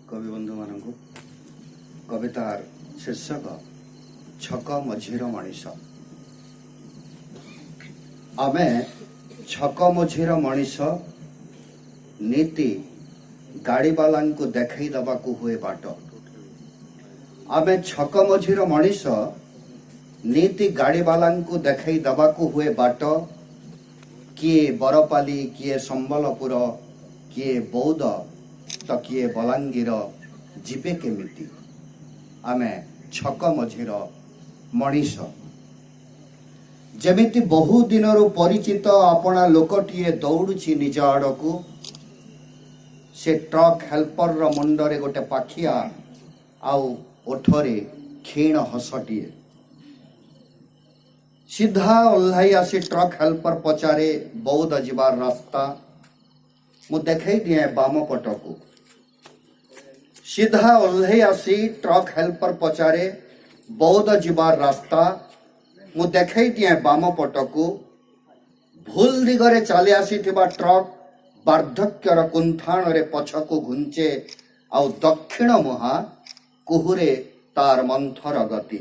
କବି ବନ୍ଧୁମାନଙ୍କୁ। କବିତାର ଶୀର୍ଷକ ଛକ ମଝିର ମଣିଷ। ଆମେ ଛକ ମଝିର ମଣିଷ, ନିତି ଗାଡ଼ିବାଲାଙ୍କୁ ଦେଖେଇ ଦେବାକୁ ହୁଏ ବାଟ। ଆମେ ଛକ ମଝିର ମଣିଷ, ନିତି ଗାଡ଼ିବାଲାଙ୍କୁ ଦେଖେଇ ଦେବାକୁ ହୁଏ ବାଟ। କିଏ ବରପାଲି, କିଏ ସମ୍ବଲପୁର, କିଏ ବୌଦ୍ଧ ତ କିଏ ବଲାଙ୍ଗୀର, ଯିବେ କେମିତି? ଆମେ ଛକ ମଝିର ମଣିଷ। ଯେମିତି ବହୁ ଦିନରୁ ପରିଚିତ ଆପଣା ଲୋକଟିଏ ଦୌଡୁଛି ନିଜ ଆଡ଼କୁ। ସେ ଟ୍ରକ୍ ହେଲ୍ପରର ମୁଣ୍ଡରେ ଗୋଟେ ପାଖିଆ ଆଉ ଓଠରେ କ୍ଷୀଣ ହସଟିଏ। ସିଧା ଓହ୍ଲାଇ ଆସି ଟ୍ରକ୍ ହେଲ୍ପର ପଚାରେ ବୌଦ୍ଧ ଯିବାର ରାସ୍ତା। ମୁଁ ଦେଖେଇ ଦିଏ ବାମ ପଟକୁ। ସିଧା ଓହ୍ଲେଇ ଆସି ଟ୍ରକ୍ ହେଲ୍ପର ପଚାରେ ବୌଦ୍ଧ ଯିବାର ରାସ୍ତା। ମୁଁ ଦେଖେଇ ଦିଏ ବାମ ପଟକୁ। ଭୁଲ ଦିଗରେ ଚାଲି ଆସିଥିବା ଟ୍ରକ୍ ବାର୍ଦ୍ଧକ୍ୟର କୁନ୍ଥାଣରେ ପଛକୁ ଘୁଞ୍ଚେ ଆଉ ଦକ୍ଷିଣ ମୁହାଁ କୁହୁରେ ତାର ମନ୍ଥର ଗତି।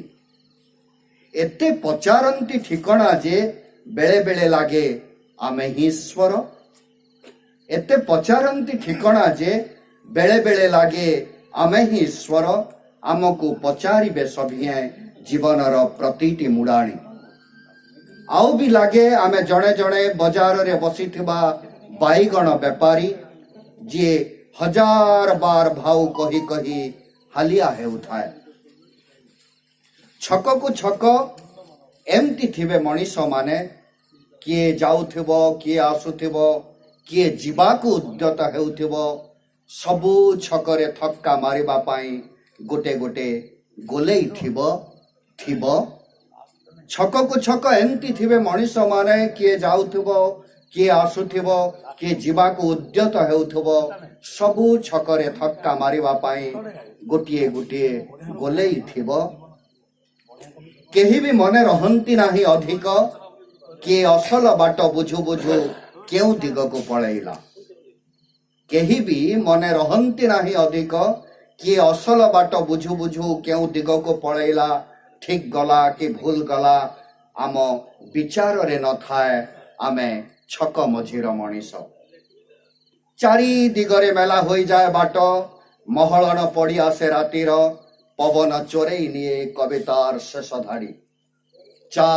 ଏତେ ପଚାରନ୍ତି ଠିକଣା ଯେ ବେଳେ ବେଳେ ଲାଗେ ଆମେ ହିଁ ଈଶ୍ୱର। ଏତେ ପଚାରନ୍ତି ଠିକଣା ଯେ ବେଳେ ବେଳେ ଲାଗେ ଆମେ ହିଁ ଈଶ୍ୱର। ଆମକୁ ପଚାରିବେ ସଭିଏଁ ଜୀବନର ପ୍ରତିଟି ମୁଡ଼ାଣି। ଆଉ ବି ଲାଗେ ଆମେ ଜଣେ ଜଣେ ବଜାରରେ ବସିଥିବା ବାଇଗଣ ବେପାରୀ, ଯିଏ ହଜାର ବାର ଭାଉ କହି କହି ହାଲିଆ ହେଉଥାଏ। ଛକକୁ ଛକ ଏମିତି ଥିବେ ମଣିଷମାନେ। କିଏ ଯାଉଥିବ, କିଏ ଆସୁଥିବ, କିଏ ଯିବାକୁ ଉଦ୍ୟତ ହେଉଥିବ, ସବୁ ଛକରେ ଥକ୍କା ମାରିବା ପାଇଁ ଗୋଟେ ଗୋଟେ ଗୋଲେଇ ଥିବ ଥିବ। ଛକକୁ ଛକ ଏମିତି ଥିବେ ମଣିଷମାନେ। କିଏ ଯାଉଥିବ, କିଏ ଆସୁଥିବ, କିଏ ଯିବାକୁ ଉଦ୍ୟତ ହେଉଥିବ, ସବୁ ଛକରେ ଥକ୍କା ମାରିବା ପାଇଁ ଗୋଟିଏ ଗୋଟିଏ ଗୋଲେଇ ଥିବ। କେହି ବି ମନେ ରହନ୍ତି ନାହିଁ ଅଧିକ, କିଏ ଅସଲ ବାଟ ବୁଝୁ ବୁଝୁ କେଉଁ ଦିଗକୁ ପଳେଇଲା। କେହି ବି ମନେ ରହନ୍ତି ନାହିଁ ଅଧିକ, କିଏ ଅସଲ ବାଟ ବୁଝୁ ବୁଝୁ କେଉଁ ଦିଗକୁ ପଳେଇଲା। ଠିକ ଗଲା କି ଭୁଲ ଗଲା, ଆମ ବିଚାରରେ ନଥାଏ। ଆମେ ଛକ ମଝିର ମଣିଷ। ଚାରି ଦିଗରେ ମେଲା ହୋଇଯାଏ ବାଟ। ମହଳଣ ପଡ଼ି ଆସେ ରାତିର। ପବନ ଚୋରେଇ ନିଏ କବିତାର ଶେଷ ଧାଡ଼ି। ଚା,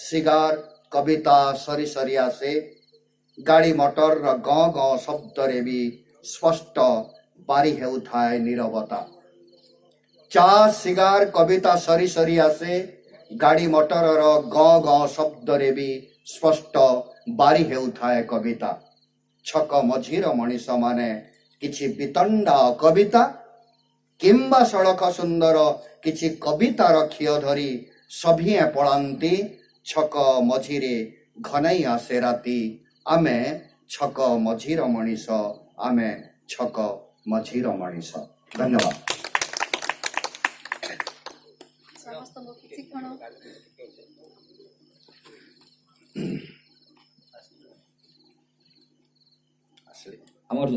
ସିଗାର, କବିତା ସରି ସରି ଆସେ। ଗାଡ଼ି ମଟରର ଗଁ ଗଁ ଶବ୍ଦରେ ବି ସ୍ପଷ୍ଟ ବାରି ହେଉଥାଏ ନୀରବତା। ଚା, ସିଗାର, କବିତା ସରି ସରି ଆସେ। ଗାଡ଼ି ମଟରର ଗଁ ଗଁ ଶବ୍ଦରେ ବି ସ୍ପଷ୍ଟ ବାରି ହେଉଥାଏ କବିତା। ଛକ ମଝିର ମଣିଷମାନେ କିଛି ବିତଣ୍ଡା କବିତା କିମ୍ବା ସଳଖ ସୁନ୍ଦର କିଛି କବିତାର ଖିଅ ଧରି ସଭିଏଁ ପଳାନ୍ତି। ଛକ ମଝିରେ ଘନେଇ ଆସେ ରାତି। ଆମେ ଛକ ମଝିର ମଣିଷ। ଆମେ ଛକ ମଝିର ମଣିଷ। ଧନ୍ୟବାଦ। ସମସ୍ତଙ୍କୁ କିଛି କ୍ଷଣ ଆମର